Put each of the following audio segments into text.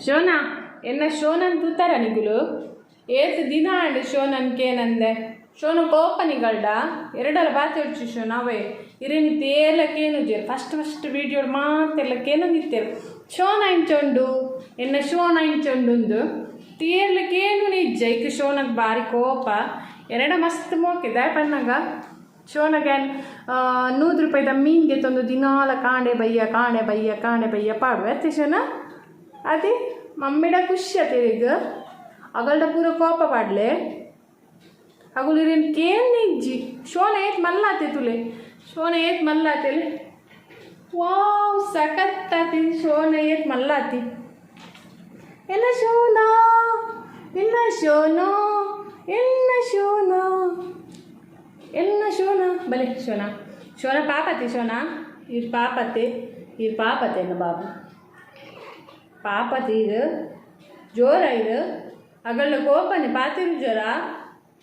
ಶೋನಾ, ಎನ್ನ ಶೋನನ್ ತೂತಾರ ನಿಗುಲು? ಏತ್ ದಿನ ಆಂಡ್ ಶೋನನ್ ಕೇನಂದೆ. ಶೋನ ಕೋಪ ನಿಗಲ್ಡ ಎರಡರ ಬಾತೆ ಶೋನ. ಅವೇ ಇರೇನಿ ತೇರ್ಲ ಕೇನುಜೆರ್. ಫಸ್ಟ್ ಫಸ್ಟ್ ವೀಡಿಯೋ ಮಾತೆರ್ಲ ಕೇನೊಂದಿತ್ತೆರ್, ಶೋನ ಇಂಚೊಂಡು, ಎನ್ನ ಶೋನ ಇಂಚೊಂಡುಂದು. ತೇರ್ಲ ಕೇನು ನಿಜ್ಜ. ಇಕ್ ಶೋನಗ್ ಬಾರಿ ಕೋಪ. ಎರಡ ಮಸ್ತ್ ಮೋಕೆ. ದಾಯ ಪನ್ನಗ ಶೋನಗ್ಯಾನ್ 100 ರೂಪಾಯಿದ ಮೀನ್ ಗೆತ್ತೊಂದು ದಿನಾಲ ಕಾಂಡೆ ಬಯ್ಯ, ಕಾಂಡೆ ಬಯ್ಯ, ಕಾಂಡೆ ಬಯ್ಯ ಪಾಡುವೆ ಅತ್ತೆ ಶೋನ? ಅದೇ ಮಮ್ಮಿಡ ಖುಷಿ ಅತೇರಿಗ. ಅಗಲ್ಡ ಪೂರ ಕೋಪ ಪಾಡ್ಲೆ. ಅಗುಲು ಇರೇನು ಕೇನ್ ಇಜ್ಜಿ. ಶೋನ ಏತ್ ಮಲ್ಲಾತೆ ತುಲೆ, ಶೋನ ಏತ್ ಮಲ್ಲಾತೆಲೆ. ವಾವ್, ಸಖತ್ತಾತಿ. ಶೋನ ಏತ್ ಮಲ್ಲಾತಿ. ಎಲ್ಲ ಶೋನ, ಎಲ್ಲ ಶೋನೋ, ಎಲ್ಲ ಶೋನ, ಎಲ್ಲ ಶೋನ. ಬಲೆ ಶೋನ, ಶೋನ ಪಾಪತಿ. ಶೋನ ಇರ್ ಪಾಪತೆ, ಇರ್ ಪಾಪತೆ ಬಾಬು, ಪಾಪತಿ. ಇರು ಜೋರ ಇರು. ಅಗಲ್ನ ಕೋಪನೆ ಪಾತಿರು ಜ್ವರ,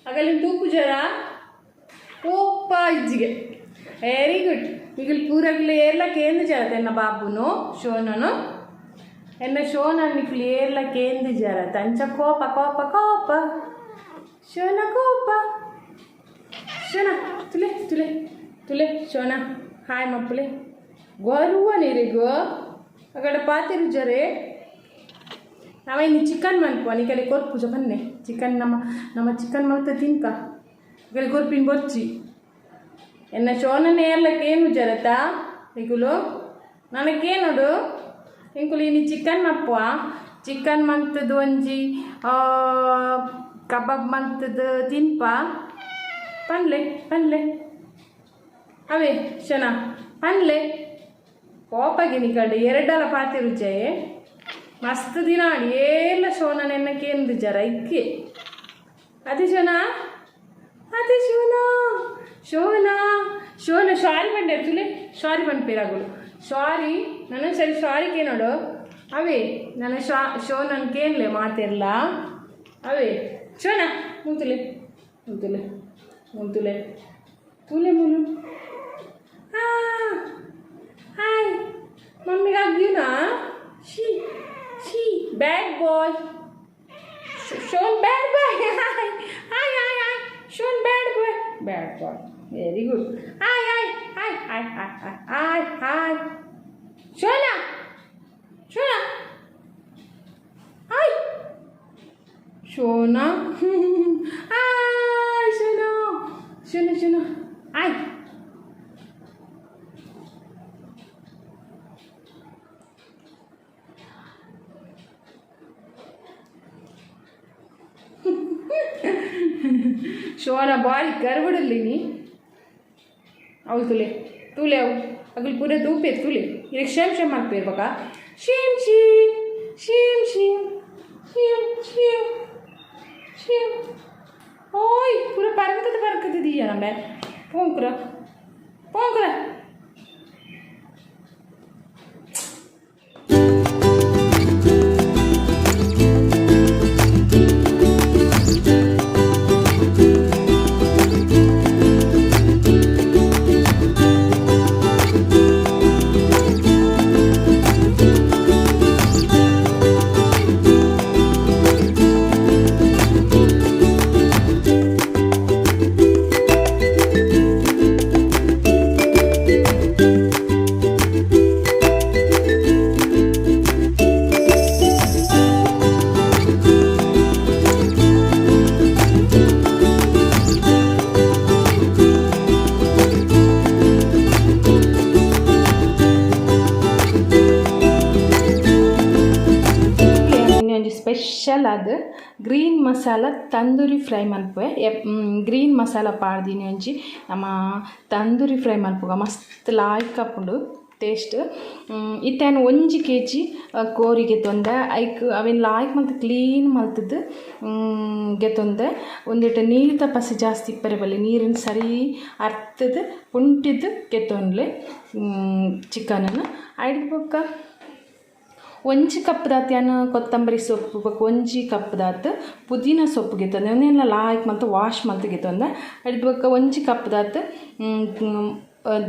ಅಗಲಿನ ತೂಪು ಜ್ವರ, ಕೋಪ ಇಜ್ಜಿಗೆ. Very good. మిగిలి ಪೂರಗ್ಲು ಏರ್ಲ ಕೇಂದ್ರ ಜರತ ಎನ್ನ ಬಾಬುನು ಶೋನನು. ಎನ್ನ ಶೋನ ನಿಕ್ಲು ಏರ್ಲ ಕೇಂದ್ರ ಜರತ. ಅಂಚ ಕೋಪ ಕೋಪ ಕೋಪ ಶೋನ, ಕೋಪ ಶೋನ. ತುಲೆ ತುಲೆ ತುಲೆ ಶೋನ. ಹಾಯ್ ಮಪ್ಪುಲೆ. ಗೌರವ ನೀರಿಗು ಅಗಡ ಪಾತಿರು ಜರೆ. ನಾವೇನು ಚಿಕನ್ ಮನ್ಪುವ, ನಿಕಲೆ ಕೊರ್ಪುಜ ಬನ್ನೆ ಚಿಕನ್. ನಮ್ಮ ನಮ್ಮ ಚಿಕನ್ ಮಲ್ತ ತಿನ್ಕ. ನಿಕಲೆ ಕೊರ್ಪಿನ ಬೊರ್ಚಿ. ಎನ್ನ ಶೋನನೆ ಏರ್ಲಕ್ಕೆ ಏನು ಜರತ ನಿಕುಲು ನನಗೇನೋಡು. ಎಂಕುಲು ಇನಿ ಚಿಕನ್ ಮಪ್ಪುವ. ಚಿಕನ್ ಮಂತದ್ದು ಒಂಜಿ ಕಬಾಬ್ ಮಂತದ್ದು ತಿನ್ಪ. ಪನ್ಲೆ ಪನ್ಲೆ. ಅವೇ ಶನ ಪನ್ಲೆ. ಕೋಪಗೆ ನಿಕಲ್ಡೆ ಎರಡಲ ಪಾತಿ ರುಚಯೇ. ಮಸ್ತ್ ದಿನ ಏರ್ಲ ಶೋನ ನೆನ್ನ ಕೇಂದು ಜರ ಇಕ್ಕೆ. ಅದೇ ಶೋನಾ, ಅದೇ ಶೋನಾ, ಶೋನಾ, ಶೋನ. ಸಾರಿ ಬಂಡೆ ತುಲೆ. ಸಾರಿ ಪನ್ಪೇರಾಗುಲು. ಸಾರಿ ನನ್ನ ಸರಿ ಸಾರಿ ಕೇನೋಡು. ಅವೇ ನನ್ನ ಶಾ ಶೋ ನನ್ ಕೇನ್ಲೆ ಮಾತಿರ್ಲ. ಅವೇ ಶೋನಾ, ಮುಂತುಲೆ ಮುಂತುಲೆ ಮುಂತುಲೆ ತುಲೆ ಮುಲು. ಹಾಯ್ ಮಮ್ಮಿಗೆ ಆಗ್ಯೂನಾ? She she, bad boy Shon, bad boy. Hi hi hi hi Shon, bad boy, bad boy, very good. Hi hi hi hi hi hi hi hi Shona, Shona, hi Shona, hi Shona, Shona, Shona, hi. ಶೋನ ಬಾರಿ ಗರ್ವಡಲ್ಲಿ. ಅವು ತುಲೆ ತೂಲೆ, ಅವು ಅಗಲ್ ಪೂರ ತೂಪೇರು ತುಲೆ. ಇದಕ್ಕೆ Shem Shem ಮಾಡ್ಪೇರು ಬಕ. Shame shame shame shame shame shame shame. ಓಯ್, ಪೂರ ಪರಕದ ಪರಕದ ನಮ್ಮ ಪೋಂಕ್ರ ಪೋಂಕ್ರ. ಒಂಜಿ ಸ್ಪೆಷಲ್ ಆದ್ ಗ್ರೀನ್ ಮಸಾಲ ತಂದೂರಿ ಫ್ರೈ ಮಲ್ಪುವೆ. ಗ್ರೀನ್ ಮಸಾಲ ಪಾಡ್ದಿನಿ. ಒಂಜಿ ನಮ್ಮ ತಂದೂರಿ ಫ್ರೈ ಮಲ್ಪುಗ, ಮಸ್ತ್ ಲಾಯ್ಕ್ ಆಪುಂಡು ಟೇಸ್ಟ್. ಇತ್ತೆ ಯಾನ್ 1 ಕೆಜಿ ಕೋರಿ ಗೆತೊಂದೆ. ಐಕ್ ಅವೆನ್ ಲಾಯ್ಕ್ ಮಲ್ತ್ ಕ್ಲೀನ್ ಮಲ್ತ್‌ದ್ ಗೆತೊಂದೆ. ಉಂದೆಟ್ ನೀರ್ದ ಪಸೆ ಜಾಸ್ತಿ ಇಪ್ಪರೆ ಬಲ್ಲಿ. ನೀರಿನ ಸರಿ ಅರ್ತದ್ ಪುಂಟಿದ್ ಗೆತೊನ್ಲೆ ಚಿಕನನ್ನು. ಐಡ್ದ್ ಬೊಕ್ಕ 1 ಕಪ್ದಾತ್ ಯಾನ್ ಕೊತ್ತಂಬರಿ ಸೊಪ್ಪು ಬೊಕ್ಕ 1 ಕಪ್ದಾತ್ ಪುದೀನ ಸೊಪ್ಪು ಗೆತೊಂದೆ. ಉಂದೆನ್ಲ ಲಾಯ್ಕ್ ಮಲ್ತ್ ವಾಶ್ ಮಲ್ತ್ ಗೆತೊಂದೆ. ಐಡ್ದ್ ಬೊಕ್ಕ 1 ಕಪ್ದಾತ್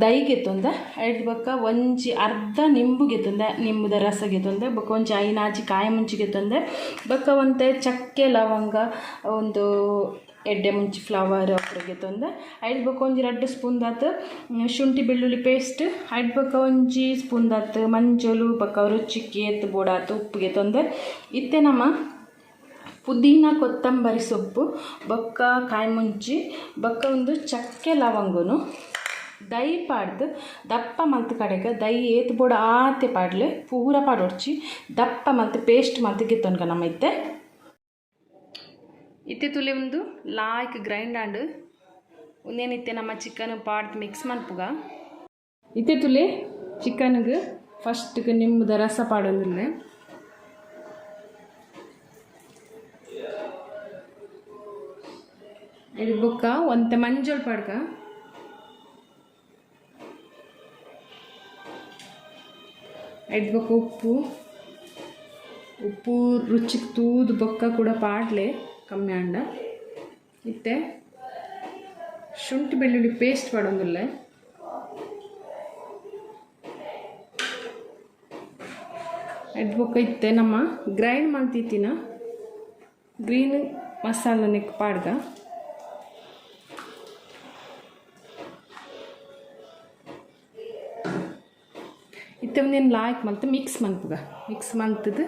ದೈ ಗೆತ್ತೊಂದೆ. ಐಡ್ದ್ ಬೊಕ್ಕ ಒಂಜಿ ಅರ್ಧ ನಿಂಬು ಗೆತ್ತೊಂದೆ, ನಿಂಬುದ ರಸ ಗೆತ್ತೊಂದೆ. ಬೊಕ್ಕ ಒಂಜಿ ಐನಾಜಿ ಕಾಯಿ ಮುಂಚಿ ಗೆತ್ತೊಂದೆ. ಬೊಕ್ಕ ಒಂತೆ ಚಕ್ಕೆ ಲವಂಗ, ಒಂದು ಎಡ್ಡೆ ಮುಂಚಿ ಫ್ಲವರ್ ಗೆತ್ತೊಂದೆ. ಐಡ್ದ್ ಬೊಕ್ಕ ಒಂಜಿ ರಡ್ಡ್ ಸ್ಪೂನ್ ದಾತ್ ಶುಂಠಿ ಬೆಳ್ಳುಳ್ಳಿ ಪೇಸ್ಟ್. ಐಡ್ದ್ ಬೊಕ್ಕ ಒಂಜಿ ಸ್ಪೂನ್ ದಾತ್ ಮಂಜೊಲು, ಬೊಕ್ಕ ರುಚಿಕ್ ಏತ್ ಬೋಡಾತ್ ಉಪ್ಪು ಗೆತ್ತೊಂದೆ. ಇತ್ತೆ ನಮ ಪುದೀನ ಕೊತ್ತಂಬರಿ ಸೊಪ್ಪು ಬೊಕ್ಕ ಕಾಯಿ ಮುಂಚಿ ಬೊಕ್ಕ ಒಂದು ಚಕ್ಕೆ ಲವಂಗನು ದೈ ಪಾಡ್ದು ದಪ್ಪ ಮಲ್ತ್ ಕಡೆಗೆ ದೈ ಏತ್ ಬೋಡ ಆತೆ ಪಾಡ್ಲೆ, ಪೂರ ಪಾಡೊಡ್ಚಿ. ದಪ್ಪ ಮಲ್ತ್ ಪೇಸ್ಟ್ ಮಲ್ತ್ ಗೆತ್ತೊನ್ಗ ನಮ್ಮ ಇತ್ತೆ. ಇತ್ತೆ ತುಲೆ ಒಂದು ಲಾಯ್ಕ್ ಗ್ರೈಂಡ್ ಆಂಡ್. ಉಂದೇನಿತ್ತೆ ನಮ್ಮ ಚಿಕನ್ ಪಾಡ್ದು ಮಿಕ್ಸ್ ಮನ್ಪುಗ. ಇತ್ತೆ ತುಲೆ ಚಿಕನ್ಗೆ ಫಸ್ಟ್ಗೆ ನಿಂಬುದ ರಸ ಪಾಡೊಂದುಲ್ಲೆ. ಇದು ಬೊಕ್ಕ ಒಂತೆ ಮಂಜೊಲ್ ಪಾಡ್ಕ. ಐದು ಬೊಕ್ಕ ಉಪ್ಪು, ಉಪ್ಪು ರುಚಿಗೆ ತೂದು ಬೊಕ್ಕ ಕೂಡ ಪಾಡ್ಲೆ ಕಮ್ಮಿ ಆಂಡ. ಇತ್ತೆ ಶುಂಠಿ ಬೆಳ್ಳುಳ್ಳಿ ಪೇಸ್ಟ್ ಪಾಡೊಂದುಲ್ಲೆ. ಐದು ಬೊಕ್ಕ ಇತ್ತೆ ನಮ್ಮ ಗ್ರೈಂಡ್ ಮಲ್ತಿತ್ತಿನ ಗ್ರೀನ್ ಮಸಾಲ ನೆಕ್ ಪಾಡ್ಗ. ಇತ್ತೆ ಒಂದೇನು ಲಾಯ್ಕ್ ಮಲ್ತ್ ಮಿಕ್ಸ್ ಮನ್ಪುಗ. ಮಿಕ್ಸ್ ಮಲ್ತದು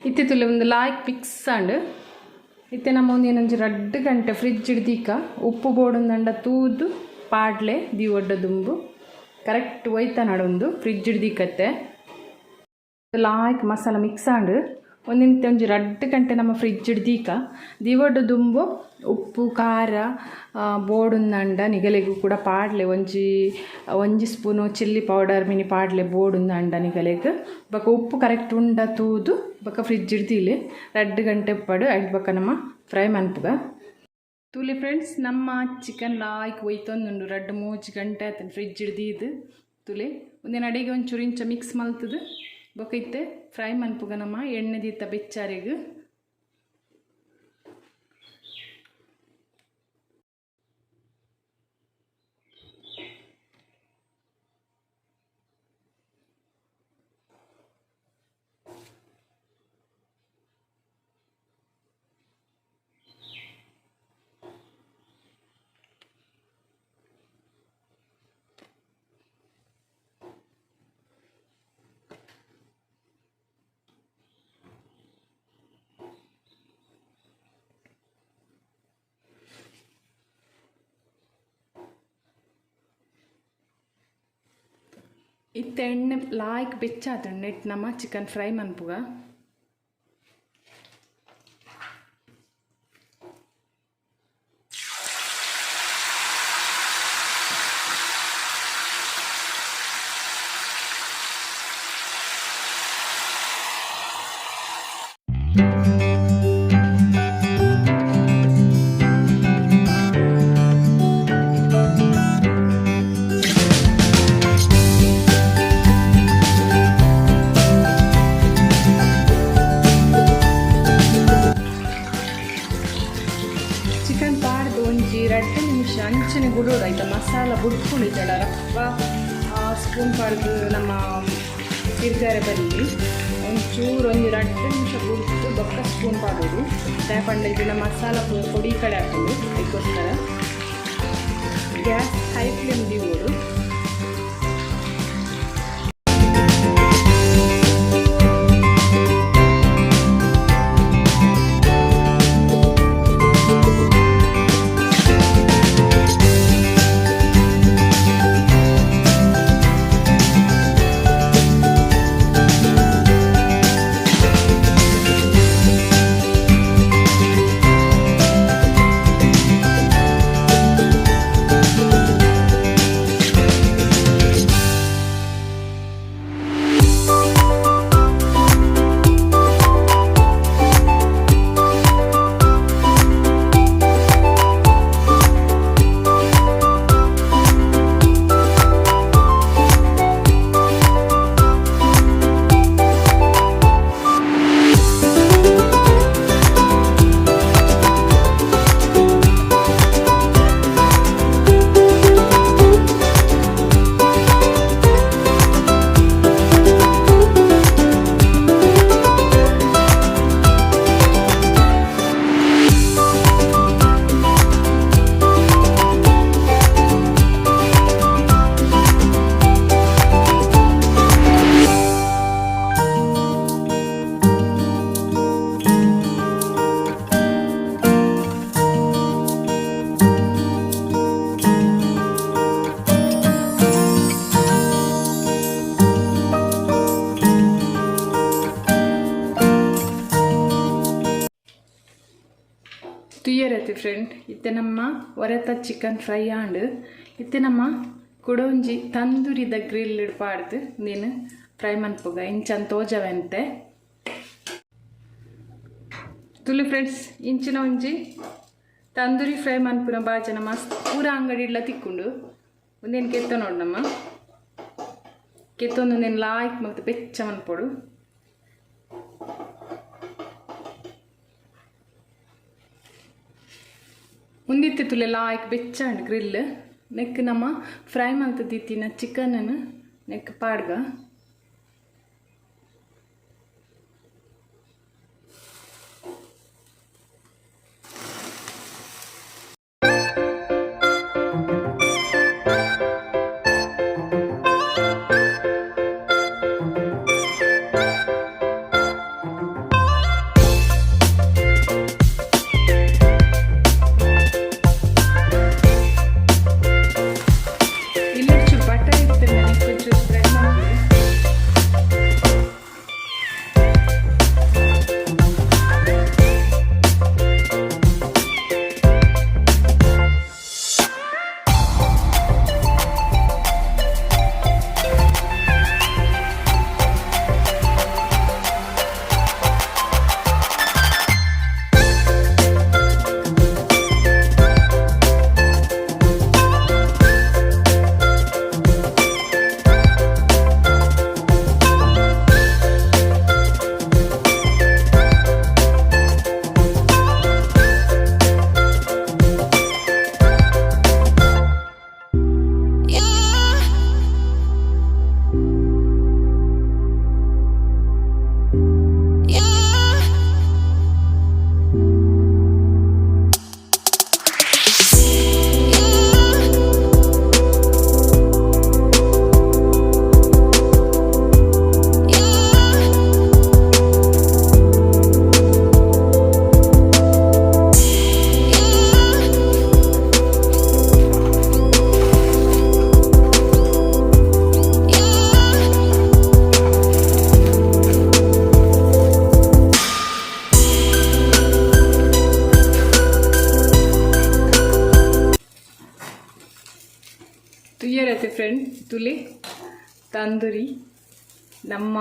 ಇತ್ತೆ ತುಲೆ ಒಂದು ಲಾಯ್ಕ್ ಮಿಕ್ಸ್ ಆಂಡ್. ಇತ್ತೆ ನಮ್ಮ ಒಂದು ಏನೊಂಜಿ 2 ಗಂಟೆ ಫ್ರಿಜ್ ದೀಕ. ಉಪ್ಪು ಬೋಡುಂದಂಡ ತೂದು ಪಾಡ್ಲೆ ದೀವೊಡ್ಡ ದುಂಬು ಕರೆಕ್ಟ್ ಒಯ್ತ ನಡೊಂದು ಫ್ರಿಜ್ ದೀಕತ್ತೆ. ಲಾಯ್ಕ್ ಮಸಾಲ ಮಿಕ್ಸ್ ಆಂಡ್. ಒಂದಿನಿತ್ತೆ ಒಂಜಿ 2 ಗಂಟೆ ನಮ್ಮ ಫ್ರಿಜ್ ದೀಕ. ದೀವೊಡ್ಡ ದುಂಬು ಉಪ್ಪು ಖಾರ ಬೋಡುಂದಂಡ ನಿಗಲೆಗು ಕೂಡ ಪಾಡ್ಲೆ. ಒಂಜಿ ಒಂಜಿ ಸ್ಪೂನು ಚಿಲ್ಲಿ ಪೌಡರ್ ಮಿನಿ ಪಾಡ್ಲೆ ಬೋಡುಂದಂಡ ನಿಗಲೆಗ್. ಬೊಕ ಉಪ್ಪು ಕರೆಕ್ಟ್ ಉಂಡ ತೂದು ಬೊಕ ಫ್ರಿಜ್ ದೀಲೆ 2 ಗಂಟೆ ಪಡು. ಐಟ್ ಬೊಕ ನಮ್ಮ ಫ್ರೈ ಮನ್ಪುಗ. ತೂಲೆ ಫ್ರೆಂಡ್ಸ್, ನಮ್ಮ ಚಿಕನ್ ಲಾಯ್ಕ್ ಒಯ್ತೊಂದುಂಡು. 2-3 ಗಂಟೆ ಆತನ ಫ್ರಿಜ್ ದೀದು. ತುಲೆ ಒಂದಿನ ಅಡಿಗೆ ಒಂಚೂರು ಇಂಚ ಮಿಕ್ಸ್ ಮಲ್ತದು ಬೊಕ ಇತ್ತೆ ಫ್ರೈ ಮನ್ಪುಗ ನಮ್ಮ ಎಣ್ಣೆ ದೀತ ಬೆಚ್ಚಾರಿಗ್. ಇತ್ತೆ ಎಣ್ಣೆ ಲಾಯ್ಕ್ ಬೆಚ್ಚಾತುಂಡು. ನೆಟ್ ನಮ್ಮ ಚಿಕನ್ ಫ್ರೈ ಮನ್ಪುಗ. ಚಿಕನ್ ಪಾಡ್ದು ಒಂಜಿ ರಡ್ಡ್ ನಿಮಿಷ ಅಂಚನೆ ಬುಡೋಡು ಐತ ಮಸಾಲ ಬುಡ್ಪುಂಡು ಇಜ್ಜಡ ರಪ್ಪ ಸ್ಪೂನ್ ಪಾಡ್ದು ನಮ್ಮ ತಿರ್ಗಾರೆ ಬಲ್ಲಿ. ಒಂಚೂರು ಒಂಜಿ ರಡ್ಡ್ ನಿಮಿಷ ಬುಡ್ದು ಬೊಕ್ಕ ಸ್ಪೂನ್ ಪಾಡೋಡು. ದಾಯೆ ಪಂಡ ಇಜ್ಜಿಂಡ ಮಸಾಲ ಪೂರ ಪೊಡಿ ಕಡೆ ಆಪುಂಡು. ಐಕೋಸ್ಕರ ಗ್ಯಾಸ್ ಹೈ ಫ್ಲೇಮ್ ದೀವೊಡು. ತೂಯರತಿ ಫ್ರೆಂಡ್, ಇತ್ತೆ ನಮ್ಮ ಒರೆತ ಚಿಕನ್ ಫ್ರೈ ಆಂಡ್. ಇತ್ತೆ ನಮ್ಮ ಕುಡೊಂಜಿ ತಂದೂರಿದ ಗ್ರಿಲ್ ಪಾಡ್ದು ನೀನು ಫ್ರೈ ಮನ್ಪುಗ ಇಂಚನ್ ತೋಜವೆಂತೆ. ತುಲು ಫ್ರೆಂಡ್ಸ್, ಇಂಚಿನ ಒಂಜಿ ತಂದೂರಿ ಫ್ರೈ ಮನ್ಪುನ ಬಾಜನ ಮಸ್ತ್ ಪೂರ ಅಂಗಡಿ ಇಡ್ಲ ತಿಕ್ಕುಂಡು. ಒಂದೇನು ಕೆತ್ತ ನೋಡು, ನಮ್ಮ ಕೆತ್ತೊಂದು ಒಂದೇನು ಲಾಯ್ಕ್ ಮತ್ತು ಬೆಚ್ಚ ಮನ್ಪೊಡು. ಉಂದಿತ್ತೆ ತುಲೆ ಲಾಯ್ಕ್ ಬೆಚ್ಚಾಂಡ್ ಗ್ರಿಲ್. ನೆಕ್ ನಮ್ಮ ಫ್ರೈ ಮಲ್ತ್ ದೀತಿನ ಚಿಕನ್ ನೆಕ್ ಪಾಡ್ಗ. ಇಲ್ಲಡ್ ಚೂರು ಬಟರ್ ಇತ್ತಿಂಡ ನೆಕ್ ಒಂಚೂರು ಸ್ಪ್ರೆಡ್ ಮಲ್ಪೊಲಿ. ತೂಯರತೆ ಫ್ರೆಂಡ್, ತುಲಿ ತಂದೂರಿ, ನಮ್ಮ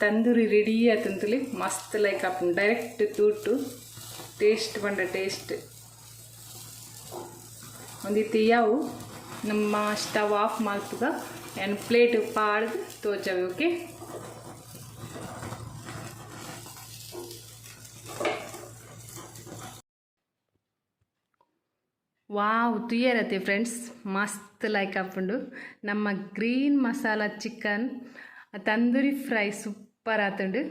ತಂದೂರಿ ರೆಡಿ ಆತಂತುಲಿ. ಮಸ್ತ್ ಲೈಕ್ ಆಪುಂಡು ಡೈರೆಕ್ಟ್ ತೂಟು. ಟೇಸ್ಟ್ ಪಂಡ ಟೇಸ್ಟ್. ಒಂದಿತ್ತಿ ಯಾವು, ನಮ್ಮ ಸ್ಟವ್ ಆಫ್ ಮಲ್ಪುಗ. ಆ್ಯಂಡ್ ಪ್ಲೇಟ್ ಪಾಡ್ದು ತೋಜವೆ. ಓಕೆ. ವಾವ್, ತುಯರತೆ ಫ್ರೆಂಡ್ಸ್, ಮಸ್ತ್ ಲೈಕ್ ಆಪುಂಡು. ನಮ್ಮ green masala chicken tandoori fry super ಆತುಂಡು.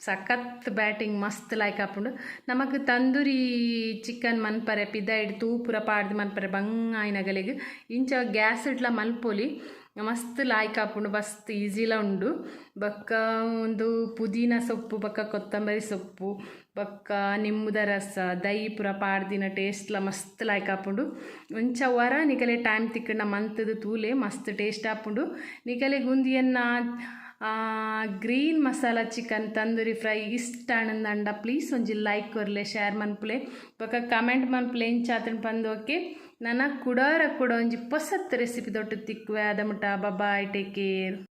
ಸಖತ್ ಬ್ಯಾಟಿಂಗ್, ಮಸ್ತ್ ಲೈಕ್ ಆಪುಂಡು. ನಮಕ್ ತಂದೂರಿ ಚಿಕನ್ ಮನ್ಪರೆ ಪಿದಾಯ್ಡ್ ತೂಪುರ ಪಾಡ್ದು ಮನ್ಪರೆ ಬಂಗ ಆಯಿನಗಲೆಗ್ ಇಂಚ ಗ್ಯಾಸ್ ಇಡ್ಲ ಮಲ್ಪೊಲಿ. ಮಸ್ತ್ ಲಾಯ್ಕ್ ಆಪುಂಡು, ಮಸ್ತ್ ಈಸಿಲ ಉಂಡು. ಬೊಕ್ಕ ಉಂದು ಪುದೀನ ಸೊಪ್ಪು ಬೊಕ್ಕ ಕೊತ್ತಂಬರಿ ಸೊಪ್ಪು ಬೊಕ್ಕ ನಿಂಬುದ ರಸ, ದೈ ಪೂರ ಪಾಡ್ದಿನ ಟೇಸ್ಟ್ಲ ಮಸ್ತ್ ಲಾಯ್ಕ್ ಆಪುಂಡು. ಒಂಚ ವರ ನಿಕಲೆ ಟೈಮ್ ತಿಕ್ಕಂಡ ಮಂತುದು ತೂಲೆ, ಮಸ್ತ್ ಟೇಸ್ಟ್ ಆಪುಂಡು. ನಿಕಲೆಗ್ ಉಂದು ಎನ್ನ green masala chicken tandoori fry ಇಷ್ಟ ಆಂಡ ಪ್ಲೀಸ್ ಒಂಜಿ ಲೈಕ್ ಕೊರ್ಲೆ, ಶೇರ್ ಮನ್ಪುಲೆ, ಬೊಕ್ಕ ಕಮೆಂಟ್ ಮನ್ಪುಲೆ ಇಂಚಾತುಂಡು ಪಂದ್. ಓಕೆ, ನನ ಕುಡಾರ ಕೂಡ ಒಂಜಿ ಪೊಸತ್ ರೆಸಿಪಿ ದೊಟ್ಟು ತಿಕ್ಕುವೆ. ಅದ ಮುಟ್ಟ ಬಾಯ್, ಟೇಕ್ ಕೇರ್.